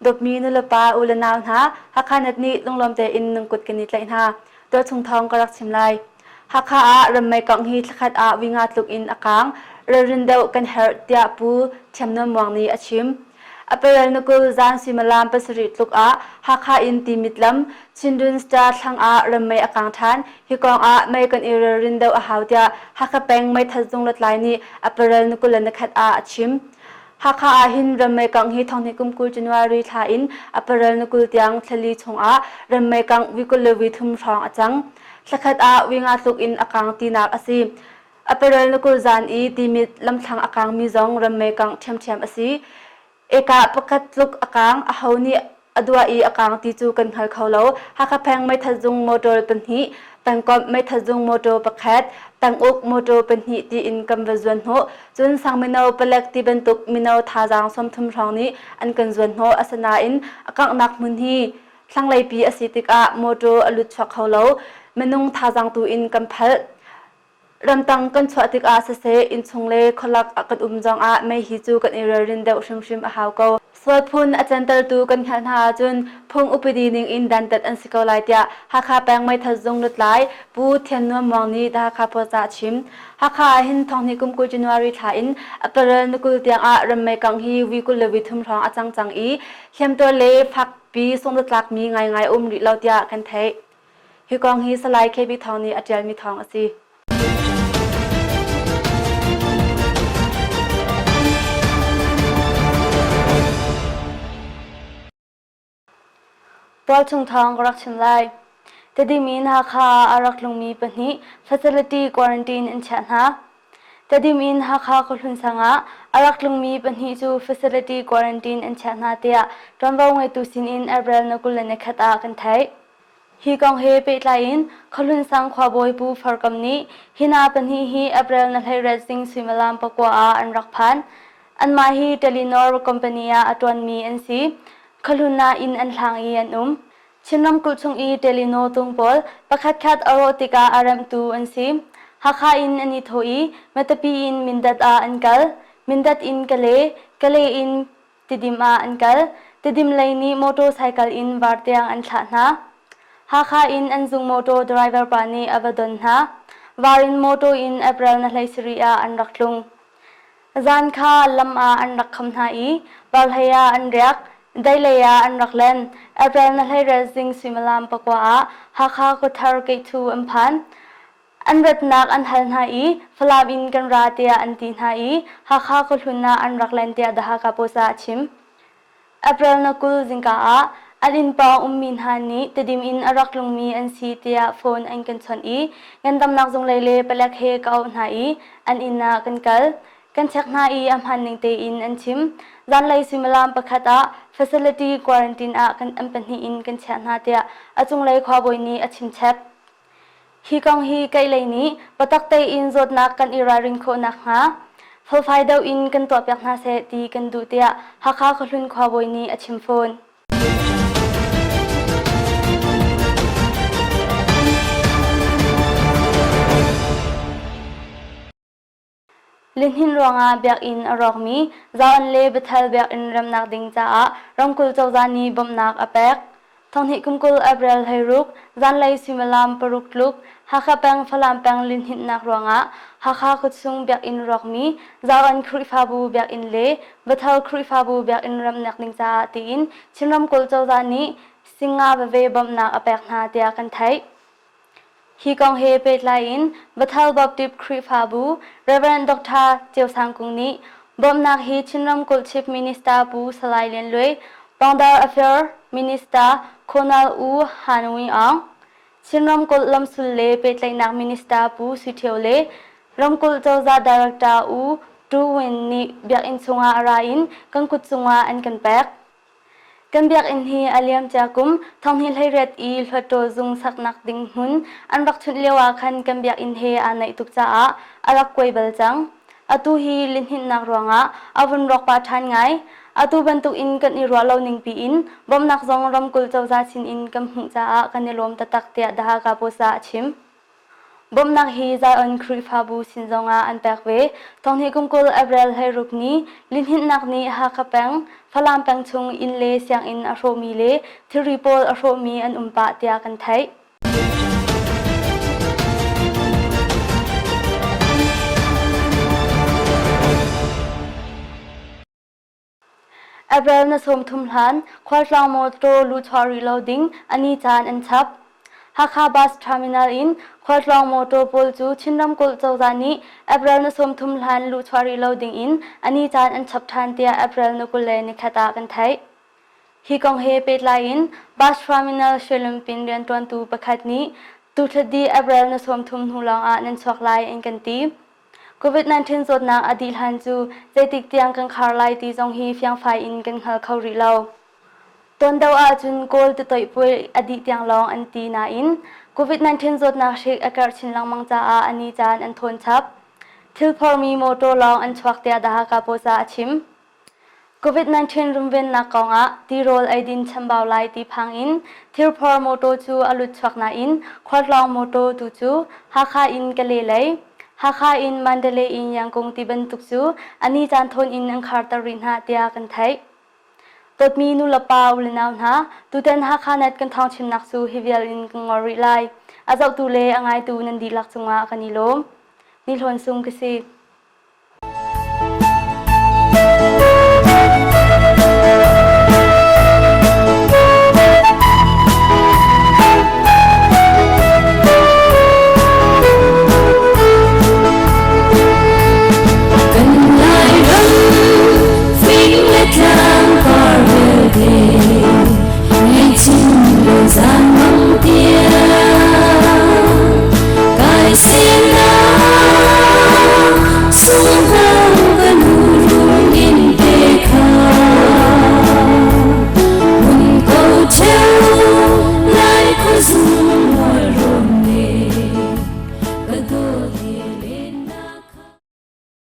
Dawtmi nulepa u le nau hna, Hakha Net nih lunglawm tein nungkut kan i tlaih hna. Tualchung thawng ka rak chim lai. Hakha ah rammei kangh hi thlakhat ah winga tluk in a kaang. Ralrin deuh kan herh tiah Pu Thiam Nawn Muang nih a chim. April ni 20 zan suimilam pasarih tluk ah Hakha in Timit lam Chindwin Star thlang ah rammei a kaang ṭhan. Hi kong ah mei kan i ralrin deuh a hau tiah Hakha peng meithal zung lutlai nih April ni 21 ah a chim. Hakha ah hin rammei kangh hi thonghnih kum 20 January thla in April ni 20 tiang thlali chungah rammei kangh vi 20 le vi thum hrawng a cang. Thlakhat ah vi nga tluk in a kang tinak a si. April ni 20 zan i Timit lamthlang a kangmi zong rammei kangh ṭhiamṭhiam a si. Eka pakhat tluk a kang, aho nih a duah i a kang ti cu kan hngal kho lo. Hakha peng meithal zung motor pahnih, pengkomh meithal zung motor pakhat, penguk motor pahnih tiin kan va zuan hnawh. Cun sang mino palek ti bantuk mino thazaang 30 hrawng nih an kan zuan hnawh. Asinain a kanghnak hmun hi thlanglei a si tikah motor a lut chuak kho lo. Minung thazaang tu in kan phalh. Ramtang kan chuah tikah siseh, innchung le khualak kan um zongah mei hi cu kan i ralrin deuh hrimhrim a hau ko. Sual phun a cantertu kan hngalh hna ahcun phung upadi ning in dantat an si ko lai tiah Hakha peng meithal zung lutlai Pu Thian Nuam Muang nih The Hakha Post ah a chim. Hakha ah hin thonghnih kum 20 January thla in April ni 20 tiang ah rammei kangh hi vi 20 le vi thum hrawng a cang cang i hliamtuar le fakpi sungzatlakmi ngaingai a um rih lo tiah kan theih. Hi kong hi Salai KB Thawng nih a ṭialmi thawng a si. Tualchung thawng ka rak chim lai. Tedim in Hakha ah a rak tlungmi pahnih facility quarantine an chiah hna. Tedim in Hakha khuahlun sang ah a rak tlungmi pahnih cu facility quarantine an chiah hna tiah ṭuanvo ngeitu sinin April ni 21 ah kan theih. Hi kong he pehtlai in Khuahlun sang khuabawi Pu Far Kam nih hi hna pahnih hi April na hleiriat zing suimilam pakua ah an rak phan. Anmah hi Telenor company ah a ṭuanmi an si. Khuahlun ah inn an hlang i an um. Chin ramkulh chung i Telenor tung pawl pakhatkhat a rawh tikah a remhtu an si. Hakha in an i thawh i Matapi in Mindat ah an kal. Mindat in Kale, Kale in Tidim ah an kal. Tidim lei nih motorcycle in var tiang an thlah hna. Hakha in an zung motor driver pa nih a va don hna. Var in motor in April na hlei sarih ah an rak tlung. Zan kha lam ah an rak kham hna i Varhlei ah an riak. Deilei ah an rak len. April na hleiriat zing suimilam pakua ah Hakha khuathar Keihthu an phan. An ratnak an hal hna i Falam in kan ra tiah an ti hna i Hakha khuahlun ah an rak len tiah The Hakha Post ah a chim. April na 20 zingka ah an inn pawng ummi hna nih Tedim in a rak tlungmi an si tiah phone an kan chawnh i ngandamnak zunglei le palek he ka auh hna i an inn ah kan kal. Kan check hna i a hmaan ning tein an chim. Zanlei suimilam pakhat ah facility quarantine ah kan an pahnih in kan chiah hna tiah a cunglei khuabawi nih a chim chep. Hi kong hi keihlei nih biatak tein zawtnak kan i ralrin khawh nakhnga felfai deuh in kan tuahpiak hna seh ti kan duh tiah Hakha Khuahlun khuabawi nih a chim fawn. Lihnin ruangah biakinn a rawkmi Zion le Bethel biakinn remnak ding caah ramkulh cozah nih bawmhnak a pek. Thonghnih kum 20 April 16, zanlei suimilam paruk tluk Hakha peng Falam peng lihninhnak ruangah Hakha khuachung biakinn rawkmi Zion Khrihfabu biakinn le Bethel Khrihfabu biakinn remnak ding caah tiin Chin ramkulh cozah nih singa veve bawmhnak a pek hna tiah kan theih. Hi kong he pehtlai in Bethel Baptist Khrihfabu Rev. Dr. Ceu Sang Kung nih bawmhnak hi Chin ramkulh Chief Minister Pu Salai Lian Luai, Pangdar Affair Minister Colonel U Han Win Aung, Chin ramkulh lamsul le pehtlaihnak Minister Pu Sui Thio le ramkulh cozah Director U Tu Win nih biakinn chungah a ra in kan kut cungah an kan pek. Kan biakinn hi a liamcia kum 2018 i Hluttaw zung saknak ding hmun an rak chunh lio ah khan kan biakinn he aa naih tuk caah a rak kuai bal cang. Atu hi lihninhnak ruangah a vun rawk pah ṭhan ngai. Atu bantuk in kan i ruah lo ning piin bawmhnak zong ramkulh cozah sin in kan hmuh caah kan i lawm taktak tiah The Hakha Post ah a chim. Bawmhnak hi Zion Khrihfabu sin zongah an pek ve. Thonghnih kum 20 April 16 ni lihninhnak nih Hakha peng, Falam peng chung inn le sianginn a hrawhmi le thilri pawl a hrawhmi an um pah tiah kan theih. April na 30 hlan khualtlang mawtaw luhchuah rih lo ding a ni caan an chap. Hakha Bus Terminal in khualtlawng mawtaw pawl cu Chin ramkulh cozah nih April na 30 hlan luhchuah rih lo ding in a ni caan an chap ṭhan tiah April ni 21 ah kan theih. Hi kong he pehtlai in Bus Terminal Shwelumpin rianṭuantu pakhat nih tuthla April na 30 hnu lawng ah nan chuak lai an kan ti. COVID-19 zawtnak a dih hlan cu zeitik tiang kan khar lai ti zong hi fiangfai in kan hngal kho rih lo. Tuan deuh ahcun Kawl titoih puai a dih tiang lawng an ti nain COVID-19 zawtnak hrik a karh chin lengmang caah a ni caan an thawn chap. Thil phormi motor lawng an chuak tiah The Hakha Post ah a chim. COVID-19 runvennak kongah tirawl eidin chambau lai ti phang in thirphor mawtaw cu a lut chuak nain khualtlawng mawtaw tu cu Hakha in Kale lei, Hakha in Mandalay in Yangon ti bantuk cu a ni caan thawn in an kharter rih hna tiah kan theih. Dawtmi nulepa ulenau hna, tutan Hakha Net kan thawng chimnak cu hi vial in kan ngol rih lai. A zohtu le a ngaitu nan dihlak cungah kan i lawm. Ni Hlawn Sung ka si.